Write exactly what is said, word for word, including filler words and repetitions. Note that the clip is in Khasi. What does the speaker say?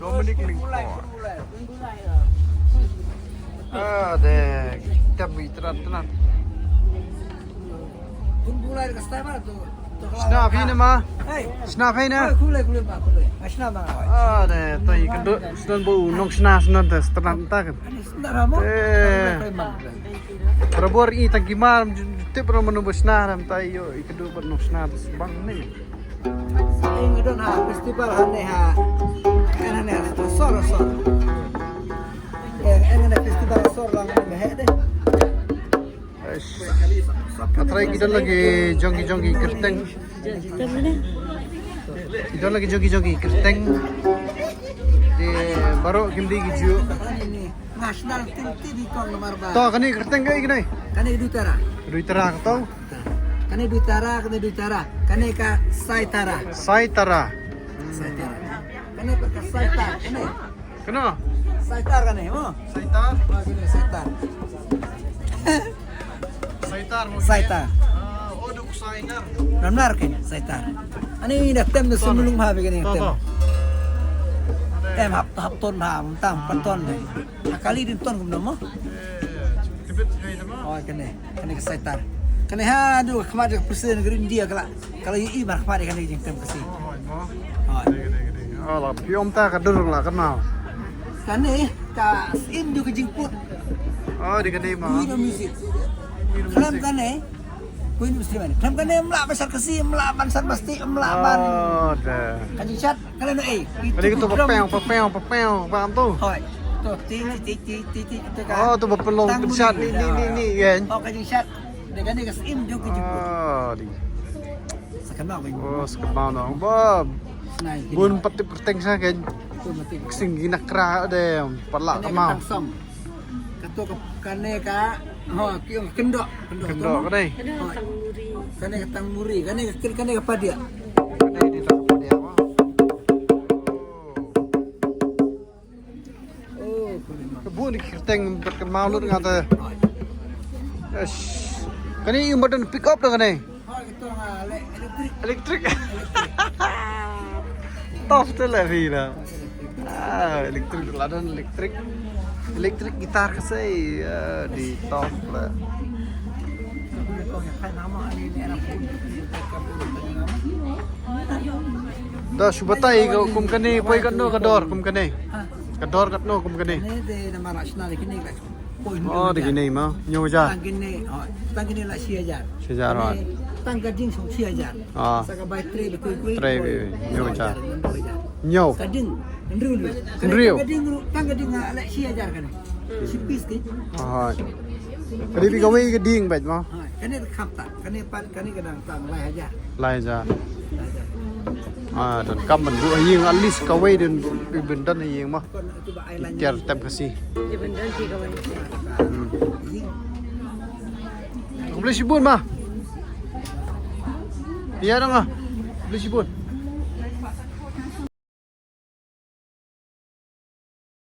Dominic Lyngkhoi. Ah, de, kita bi terat terat. Shna phi ne ma? Shna phi ne? Ah, de, to i kynduh snon bu nong shna snon te terat ta kan. Eh. Rabor i tang ki mar tip ro manu bu shna ram ta i yo i kynduh bu nong shna te bang ne. Eng don ha festival hane ha. Eng hane ha sor sor. Eng hane festival sor lang hane he de. Ka trai ki don la ki jong ki jong ki kyrteng. Ki don la ki jong ki jong ki kyrteng. Ki baroh kim dei ki ju. National team ti di kong nomor ba. To kane kyrteng kai kane. Kane Dui Tara. Dui Tara ka to. Kane Dui Tara, kane Dui Tara. Kane ka Sai Tara. Sai Tara. Sai Tara. Kane ka Sai Tara. Kane. Kano? Saitar kane, mo? Saitar? Oh, kane Saitar. Saitar mo. Saitar. Ah, oh, duk Saitar. Namnar kane Saitar. Ani da tem da sumulung ha begini tem. Tem hap hap ton ha, tam pan ton de. Akali din ton kumno mo? Tibit hai nama? Oh, kane. Kane ka Saitar. Kane ha du khmat ka president ka India kala. Kala i mar khmat kane jingtem ka si. Oh, mo. Hoi. Ala piom ta ka dur la kana. Kane ka sim du ka jingput. Oh, di kane ma. Queen of music. Khlem kane. Queen of music. Khlem kane mla bashar ka si, mla ban san basti, mla ban. Oh, da. Ka jingshat. Kane no eh. Kane ka tu ba peng, ba peng, ba peng, ba am tu. Hoi. Tu ti ti ti ti ti ti ka. Oh, tu ba pelong pechat ni ni ni ni kan. Oh, ka jingshat. Dia kane ka sim dia ka jemput. Ah, di. Sakana win. Oh, sakana no. Ba. Bun pati perteng sa kan. Sing ginak kra de pala kemau. Kato ka kane ka ho ki ong kendok, kendok. Kendok kane. Kane ka tang muri, kane ka kane ka padia. Kane di tang padia. Oh, kane ma. Ka bu ni kyrteng bad ka mau lut nga te. Eish. Kane i modern pick up da kane. Electric. Tough tu lah phi lah. Ah, electric lah dan electric. Electric guitar ka sei, ah, di tough lah. Da shu batai ko kum kane poi katno ka dor kum kane. Ka dor katno kum kane. Ni de nama rachna de kini ka. Oh, de kini ma, hynñiew hajar. Tang kini, oh, tang kini la shi hajar. Shi hajar. Tang ka ding song shi hajar. Ah. Sa ka bai tray ba kui kui. Tray ba kui, hynñiew hajar. Hynñiew. Ka ding, hynriew. Hynriew. Ka ding ru, tang ka ding la shi hajar kane. Shi piece ki. Ah. Kane bi kawei ka ding bad ma. Kane kham ta, kane pat, kane ka dang tang lai hajar. Lai hajar. Ah, dan kam ban bu ïing at least kawei dan bi byndan ïing ma. Tiar tem ka si. Khublei shibun ma. Ïa dang ah. Khublei shibun.